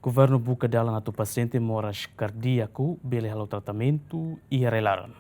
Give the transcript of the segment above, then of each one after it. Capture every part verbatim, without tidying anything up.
Governu buka dalan atu pasiente moras kardíaku bele halo tratamentu iha rai-laran.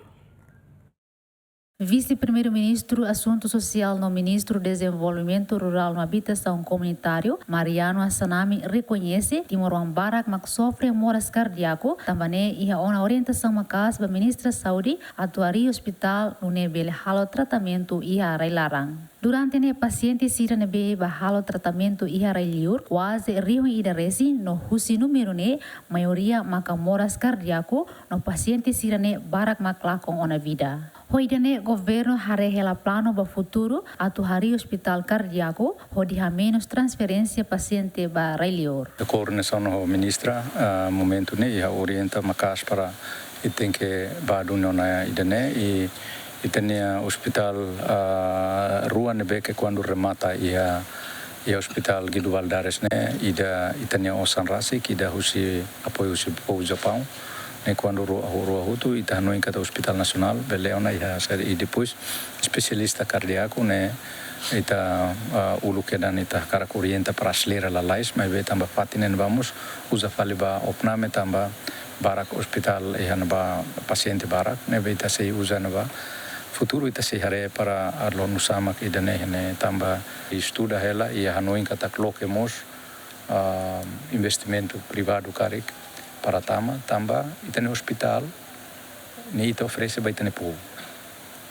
Vise-Primeiru-Ministru Asuntu Sosiál no Ministru Dezenvolvimentu Rurál no Abitasaun Komunitáriu, Mariano Assanami, rekoñese timoroan barak mak sofre moras kardíaku, tanba ne'e iha ona orientasaun maka'as ba Ministra Saúde atu harii ospitál nune'e bele halo tratamentu iha rai-laran. Durante ne'e pasiente sira ne'ebé bá halo tratamentu iha rai-liur kuaze rihun ida resin no husi númeru ne'e maioria maka moras kardíaku no pasiente sira ne'e barak mak lakon ona vida. Ho ida-ne'e governu haree hela planu ba futuru atu harii ospitál kardíaku hodi hamenus transferénsia pasiente ba rai-liur. Koordenasaun ho ministra, ah, momentu ne'e iha orienta maka'as para ita tenke bá duni ona ida-ne'e i ita-nia ospitál, ah, rua ne'ebé ke kuandu remata iha, iha Ospitál Guido Valadares ne'e, ida ita-nia osan rasik, ida husi apoiu husi povu Japaun. Ne'e kuandu rua, rua hotu, ita hanoin katak ospitál nasionál bele ona iha seri i depois espesialista kardíaku ne'e ita, ah, uluk kedan ita hakarak orienta para aselera lalais, maibé tanba fatin ne'e vamos uza fali ba OPNAME tanba barak ospitál iha ne'ebá pasiente barak, ne'ebé ita sei uza ne'ebá. Futuru ita sei haree para, ah, lo nusá mak ida-ne'e iha ne'e tanba estuda hela i hanoin katak loke mós, ah, investimentu privadu karik para tama, tanba ita-nia ospitál ne'e ita oferese ba ita-nia povu.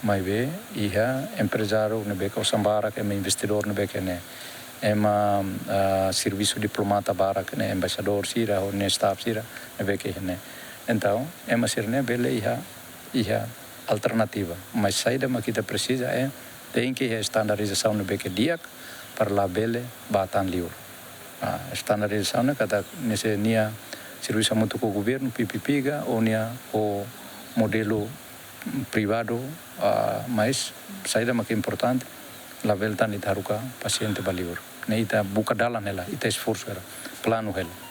Maibé iha emprezáriu ne'ebé ke osan barak, ema investidór ne'ebé ke ne'e, ema, ah, servisu diplomata barak ne'e, embaixadór sira ho nia staff sira ne'ebé ke ne'e. Entaun ema sira-ne'e bele iha, iha alternativa. Mas saida mak ita presiza é tenke iha estandarizasaun ne'ebé ke di'ak para labele bá tan liur. Ah, estandarizasaun ne'e katak ne'e se nia servisu hamutuk ho governu, P P P ka, ou nia ho modelu privadu, ah, mas saida mak importante, labele tan ita haruka pasiente ba liur. Ne'e ita buka dalan hela, ita esforsu hela, planu hela.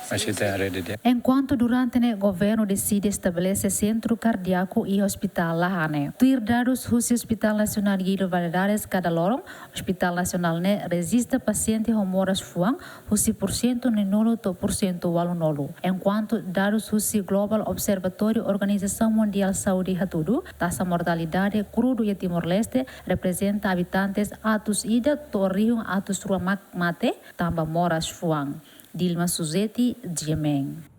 Mas ita rede dia. Enkuantu durante ne'e governu deside estabelese sentru kardíaku iha ospitál Lahane. Tuir dadus husi Ospitál Nasionál Guido Valadares, kada loron Ospitál Nasionál ne'e rejista pasiente ho moras fuan husi pursentu neenulu to'o pursentu ualunulu. Enkuantu dadus husi Global Observatóriu Organizasaun Mundiál Saúde hatudu, taxa mortalidade krudu iha Timor-Leste reprezenta abitantes atus ida to'o rihun atus rua mak mate tanba moras fuan. Dilma Suzeti, G M N.